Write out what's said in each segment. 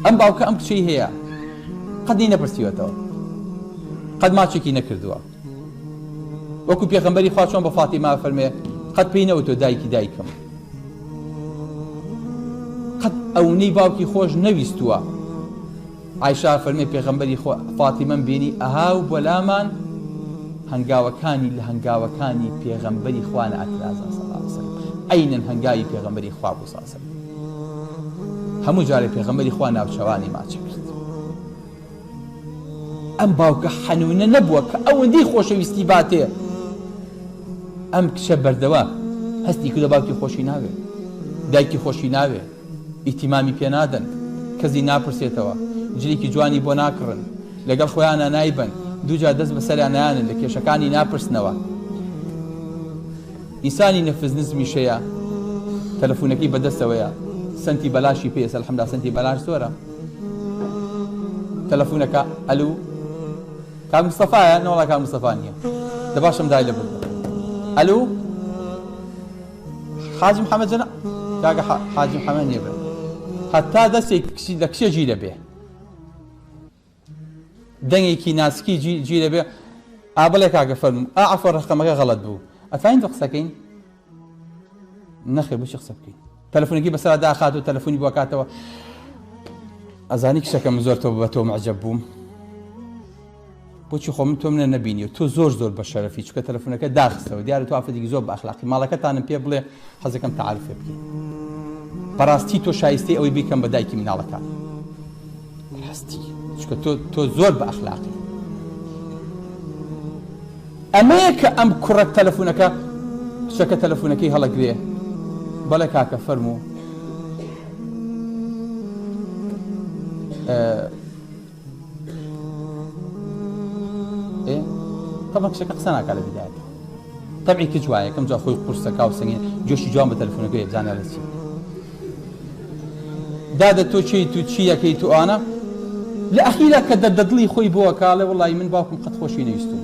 ئەم باوکە ئەم کچەی هەیە قەت لێی نەپرسیوەتەوە، قەت ماچێکی نەکردووە. وەکو پێغەمبەری خوا چۆن بە فاتیمە فەرمێ قەت پێی نەوتووە دایکی دایکم. قەت ئەونەی باوکی خۆش نەویستووە. عایشە فەرمێ پێغەمبەری خوا فاتیمەم بینی ئەها و بۆ لامان هەنگاوەکانی لە هەنگاوەکانی پێغەمبەری خوا نەئەترازا صلی اللە علیە وسلم عەینەن هەنگاوی پێغەمبەری خوا بوو صلی اللە علیە وسلم هەموو جارێ پێغەمبەری خوا ناوچەوانی ماچ کرد ئەم باوکە حەنونە نەبووە کە ئەوەندەی خۆشەویستی باتێ ئەم کچە بەردەوە هەستی کردە باوکی خۆشی ناوێ دایکی خۆشی ناوێ ئیهتیمامی پێ نادەن، کەسی ناپرسێتەوە، جلێکی جوانی بۆ ناکڕن، لەگەڵ خۆیانا نایبەن، دووجار دەست بەسەریا نایەنن، لە کێشەکانی ناپرسنەوە. ئینسانی نەفس نزمیش هەیە، تەلەفونەکەی بەدەستەوەیە، سەنتی بەلاشی پێیە، الحمدللە سەنتی بەلاش زۆرە، تەلەفونەکە، ئەلو کاک مستەفایە؟ نەوەڵا کاک مستەفا نییە، دە باشم دای لە بردە. ئەلو. حاجی محمد جەنا کاکە حاجی محمد نییە برا هەتا دەستێک کچی لە کچێ گیرە بێ دەنگێکی ناسکی گیرە بێ ئا بڵێ کاکە فەرموو ئا عەفوە ڕەقەمەکە غەڵەت بوو ئەتوانین تۆ قسەکەین نەخێر بۆچی قسە بکەین تەلەفۆنەکەی بەسەرا داخات و تەلەفۆنی بۆ کاتەوە ئەزانی کچەکەم زۆر تۆ بە تۆ معجب بووم بۆچی خۆ من تۆم نە نەبینیوە تۆ زۆر زۆر بە شەرەفی چونکە تەلەفونەکە داخستەوە دیارە تۆ ئافرەتێکی زۆر بە ئەخلاقی ماڵەکەتانم پێ بڵێ حەزەکەم تەعارفێ بکەین بەڕاستی تۆ شایستەی ئەوەی بیکەم بە دایکی مناڵەکان ڕاستی چونکە تۆ تۆ زۆر بە ئەخلاقی ئەمەیە کە ئەم کوڕە تەلەفونەکە کچەکە تەلەفونەکەی هەڵەگرێ بەڵێ کاکە فەرموو ئێ تەبعەن کچەکە قسە ناکا لە بیدایەت تەبعی کچ وایە کەم جا خۆی قورسەکا و سەنگین جۆشی جوان بە تەلەفۆنەکەی بزانێ لە چی دادە تۆ چیت و چی یەکەی تو ئانە لە ئەخیرا کە دەردە دڵی خۆی بۆ کاڵێ وڵی من باوکم قەت خۆشی نەویستم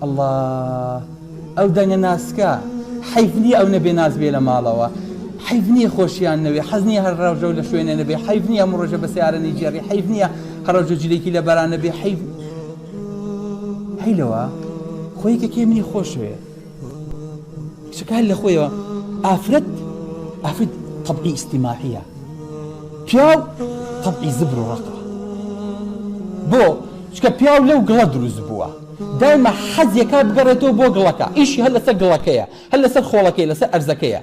الله ئەو دەنگە ناسکە حەیف نیە ئەو نەبێ ناز بێ لە ماڵەوە حەیف نیە خۆشیان نەوێ حەز نیە هەر ڕۆژەو لە شوێنێ نەبێ حەیف نیە هەموو ڕۆژە بە سەیارە نەیگێڕی حەیف نیە هەر ڕۆژە جلێکی لە بەرا نەبێ حەیف هەی لەوە خۆ یەکێکێ منی خۆشەوێ کچەکە هەر لە خۆیەوە ئافرەت ئافرەت تەبعی ئیستیماعیە پیاو تەبعی زبر و ڕەقە بۆ چکە پیاو لەو گڵە دروست بووە دایمە حەزیەکا بگەڕێتەوە بۆ گڵەکە ئیشی هەر لەسەر گڵەکەیە هەر لەسەر خۆڵەکەی لەسەر ئەرزەکەیە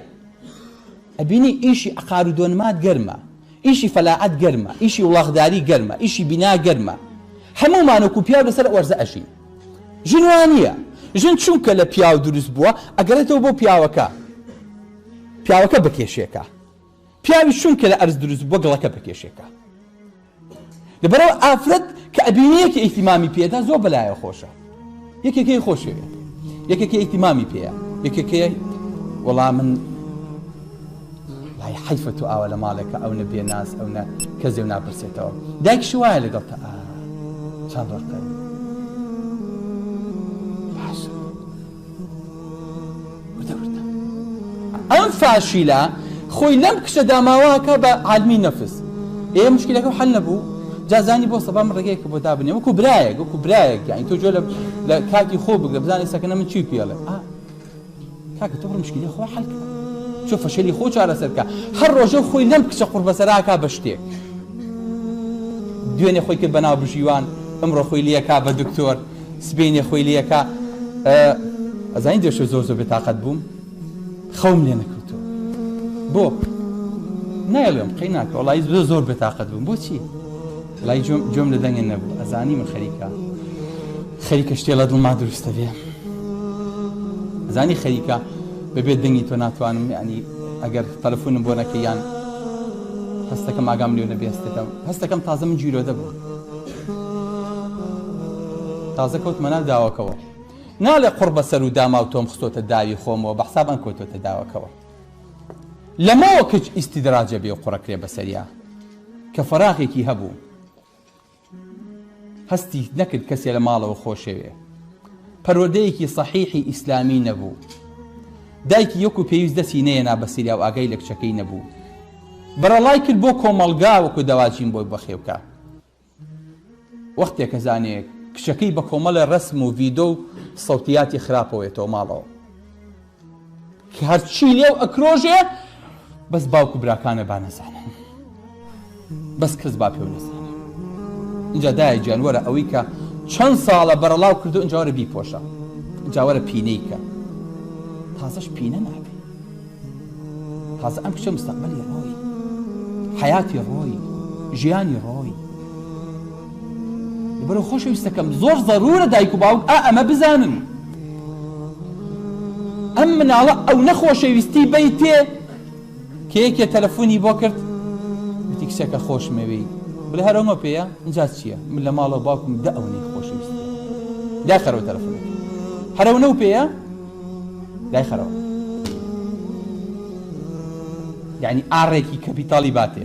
ئەبینی ئیشی عقار و دۆنمات گەرمە ئیشی فەلاعەت گەرمە ئیشی وڵاخداری گەرمە ئیشی بینا گەرمە هەموومان وەکو پیاو لەسەر ئەو ئەرزە ئەژین ژن وا نییە ژن چونکە لە پیاو دروست بووە ئەگەڕێتەوە بۆ پیاوەکە پیاوەکە بکێشێکە پیاویش چونکە لە ئەرز دروست بووە گڵەکە بکێشێکە لەبەرئەوە ئافرەت کە ئەبینی یەکێ ئیهتیمامی پێدا زۆر بەلایەوە خۆشە یەکێکەی خۆشەوێ یەکێکی ئیهتیمامی پێیە یەکێکەیە وەڵا من لای حەیفە تۆ ئاوا لە ماڵێکە ئەو نە بێناز ئەو نە کەسێ و ناپرسێتەوە دایکیش وایە لەگەڵ تە ئا چەند ڕقە باشە وردە وردە ئەم فاشیلە خۆی لەم کچە داماواکە بە عالمی نەفس ئێ مشکلەکە حل نەبوو جا زانی بۆ سەبا من ڕێگەیەکە بۆ دابنێ وەکو برایەک وەکو برایەک یعنی تۆ گوێ لە کاکی خۆ بگرە بزانێ سەکەنە من چی پێڵێ کاکە تۆ بڕ مشکلی خۆ حل کە چۆ فەشەلی خۆ چارەسەر بکە هەر ڕۆژە خۆی لەم کچە قوڕبەسەراکا بە شتێک دوێنێ خۆی کرد بە ناو بژیوان ئەمڕۆ خۆی لەکا بە دکتۆر سبەینێ خۆی لێکا ئەزانی دوێ شەو زۆر زۆر بێتاقەت بووم خەوم لێ نەکەوتەوە بۆ نایڵێم قەی ناکە وەڵی زۆر زۆر بێتاقەت بووم بۆچی وەڵی گوێم لە دەنگە نەبوو ئەزانی من خەریکە خەریکە شتێ لە دڵما دروستە بێ ئەزانی خەریکە بەبێ دەنگی تۆ ناتوانم ینی ئەگەر تەلەفۆنم بۆ نەکەی یان هەستەکەم ئاگام لێ نەبێ هەستەکەم هەستەکەم تازە من گیرۆدە بووم تازە کەوتمە ناو داوەکەوە. ناڵێ قوڕ بەسەر و داماو تۆم خستۆتە داوی خۆمەوە بە حساب ئەم کەوتۆتە داوەکەوە. لەمەوە کچ ئیستیدراجە بێ و قوڕەکرێ بەسەریا کە فەراغێکی هەبوو. هەستی نەکرد کەسێ لە ماڵەوە خۆشەوێ. پەروەردەیەکی سەحیحی ئیسلامی نەبوو. دایکی وەکو پێویست دەستی نەیەنا بە سریا و ئاگای لە کچەکەی نەبوو. بەرەڵای کرد بۆ کۆمەڵگا وەکو دەواجین بۆی بەخێو کا. وەختێ کە زانێ کچەکەی بە کۆمەڵێ ڕەسم و ڤیدۆ و سەوتیاتی خراپەوە یەتەوە ماڵەوە کە هەرچی لێو ئەکرۆژێ بەس باوک و براکانە با نەزانن بەس کەس با پێو نەزانێ اینجا دایە گیان وەرە ئەوەی کە چەند ساڵە بەرەڵاو کردو اینجا وەرە بیپۆشە اینجا وەرە پینەی کە تازەش پینە نابێ تازە ئەم کچە مستەقبەلی ڕۆی حەیاتی ڕۆی ژیانی ڕۆی لەبەرەوە خۆشەویستەکەم زۆر زەرورە دایک و باوک ئا ئەمە بزانن ئەم مناڵە ئەو نەخۆشەویستی بەیتێ کە یەکێ تەلەفۆنی بۆ کرد وتی کچەکە خۆشمەوێی بڵێ هەرەومە پێیە اینجا چییە من لە ماڵەوە باوکم دە ئەونەی خۆشەویستیە داخەرەوە تەلەفۆنەکە هەرەونە و پێیە دایخەرەوە یعنی ئاڕێکی کەپیتاڵی باتێ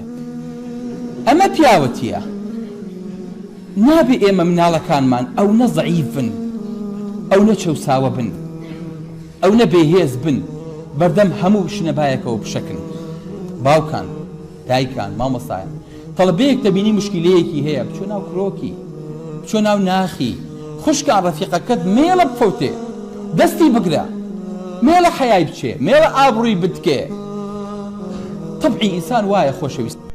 ئەمە پیاوەتیە نابێ ئێمە مناڵەکانمان ئەو نە زەعیف بن ئەو نە چەوساوە بن ئەو نە بێهێز بن بەردەم هەموو شنەبایەکەوە بشەکن باوکان دایکان، مامۆستایان تەڵەبەیەک دەبینی موشکیلەیەکی هەیە بچۆ ناو کرۆکی بچۆ ناو ناخی خوشکان ڕەفیقەکەت مێڵە بفەوتێ دەستی بگرە مێڵە حەیای بچێ مێڵە ئابڕووی بتکێ تەبعی ئینسان وایە خۆشەویست.